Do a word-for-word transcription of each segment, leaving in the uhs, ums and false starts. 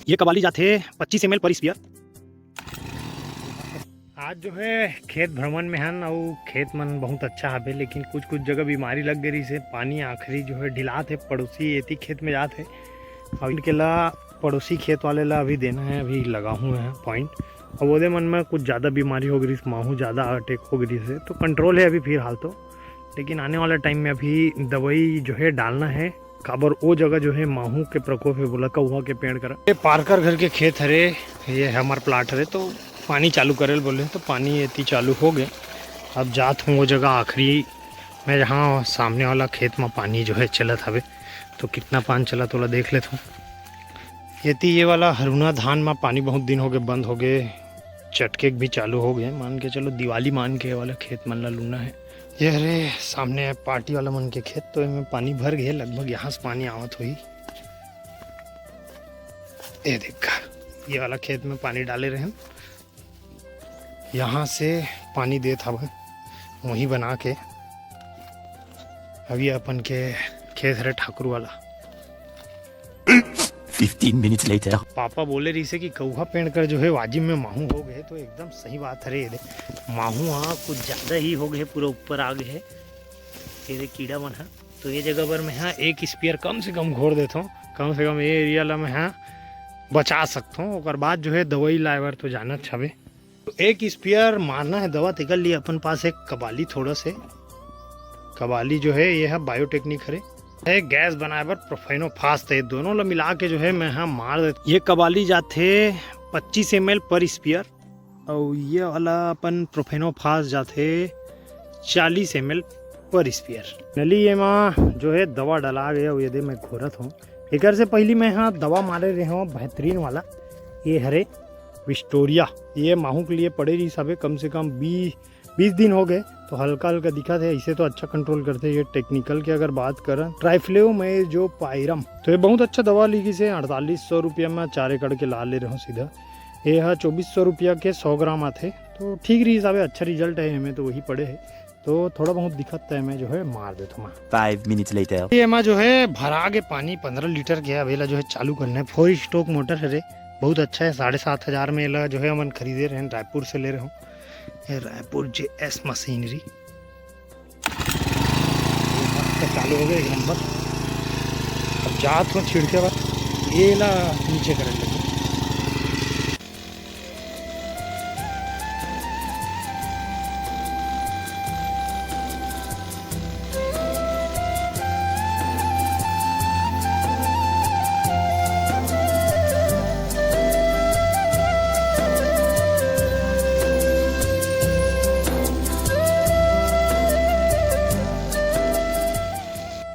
ये कबाली जाथे पच्चीस एम एल पर स्पियर। आज जो है खेत भ्रमण में हन, अउ खेत मन बहुत अच्छा हवे, लेकिन कुछ कुछ जगह बीमारी लग गई रहिस हे। पानी आखिरी जो है ढिलात हे, पड़ोसी एती खेत में जात हे, अउ इनके ला पड़ोसी खेत वाले ला अभी देना है, अभी लगा हुए हैं पॉइंट। अब ओदे मन में कुछ ज़्यादा बीमारी हो गई रहिस, माहू ज़्यादा अटैक हो गई रहिस हे, तो कंट्रोल है अभी फिलहाल तो, लेकिन आने वाला टाइम में अभी दवाई जो है डालना है। काबर ओ जगह जो है माहू के प्रकोप है, बोला कौआ के पेड़ करा। ये पारकर घर के खेत हरे, ये हमार प्लाट हरे, तो पानी चालू करे ल बोले, तो पानी एती चालू हो गए। अब जात हूँ वो जगह आखिरी में, जहाँ सामने वाला खेत में पानी जो है चलत हवे, तो कितना पान चलत ओला देख लेत हूँ। एती ये वाला हरुना धान में पानी बहुत दिन हो गए, बंद हो गए, चटके भी चालू हो गए। मान के चलो दिवाली मान के ये वाला खेत मन ला लूना है। ये हरे सामने पार्टी वाला मन के खेत, तो एमे पानी भर गए, लगभग यहाँ से पानी आवत होही। ये देख, ये वाला खेत में पानी डाले रहे, यहाँ से पानी देत हवे, वहीं बना के। अभी अपन के खेत हरे ठाकुर वाला। Fifteen minutes later. पापा बोले रहिसे कि कौहा पेड़ कर जो है वाजिम में माहू हो गए, तो एकदम सही बात हरे। ये दे, माहू हाँ कुछ ज़्यादा ही हो गए, पूरा ऊपर आ गए है ये दे कीड़ा मन हा। तो ये जगह पर मैं हाँ एक स्पियर कम से कम घोर देता हूँ, कम से कम ये एरिया ला मैं हाँ बचा सकता हूँ। ओकर बाद जो है दवाई लाए बर तो जाना छवे। तो एक स्पियर मारना है दवा, तेकर लिए अपन पास एक कबाली थोड़ा से, कबाली जो है ये है बायोटेक्निक हरे, है गैस बनाए बर प्रोफेनोफास, तो ये दोनों ला मिला के जो है मैं हाँ मार देता। ये कबाली जाथे पच्चीस एम एल पर स्पियर, और ये वाला अपन प्रोफेनोफास जाथे चालीस एम एल पर स्पियर। नली ये मा जो है दवा डला गया, ये दे मैं घोरत हूँ। एकर से पहली मैं हाँ दवा मारे रहे हूँ बेहतरीन वाला, ये हरे विस्टोरिया, ये माहू के लिए पड़े रहिस हवे कम से कम बीस बीस दिन हो गए, तो हल्का हल्का दिखत हे। इसे तो अच्छा कंट्रोल करथे। ये टेक्निकल की अगर बात करन, ट्राइफ्लेव में जो पायरम, तो ये बहुत अच्छा दवा लिखिस हे। अड़तालीस सौ रुपया में चार एकड़ के ला ले रहे हो सीधा। ये हा चौबीस सौ रुपया के सौ ग्राम आथे, तो ठीक रहिस हवे, अच्छा रिजल्ट है एमे, तो वही पड़े है। तो थोड़ा बहुत दिखत हे, मैं जो है मार देता हूँ। Five minutes later. ये एमा जो है भरा के पानी पंद्रह लीटर के, अब एला जो है चालू करना है। फोर स्ट्रोक मोटर है रे, बहुत अच्छा है। साढ़े सात हजार में एला जो है हमन खरीदे रहे, रायपुर से ले रहे हो। ये रायपुर जे एस मशीनरी। ये मस्त चालू हो गया, एक नंबर। अब जात हो छिड़के बाद ये ला नीचे करे लगे।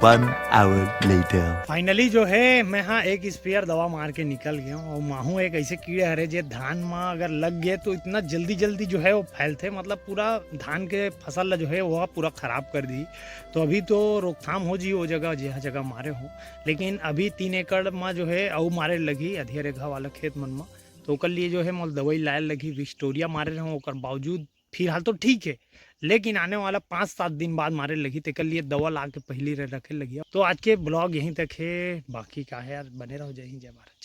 One hour later. फाइनली जो है मैं हाँ एक स्प्रेयर दवा मार के निकल गया हूँ। और माहू एक ऐसे कीड़े हरे जे धान में अगर लग गए तो इतना जल्दी जल्दी जो है वो फैलथे, मतलब पूरा धान के फसल ला जो है वो पूरा खराब कर दी। तो अभी तो रोकथाम हो जी वो जगह, जहाँ जगह मारे हो, लेकिन अभी तीन एकड़ में जो है अउ मारे लगी अधिया रेघा वाला खेत मन में। तो ओकर लिए जो है मोल दवाई लाए लगी, विस्टोरिया मारे रहूँ, ओकर बावजूद फिलहाल तो ठीक है, लेकिन आने वाला पाँच सात दिन बाद मारे लगी, तेकर लिए दवा ला के पहली रे रखे लगी। तो आज के ब्लॉग यहीं तक है, बाकी का है यार, बने रहो। जय हिंद, जय भारत।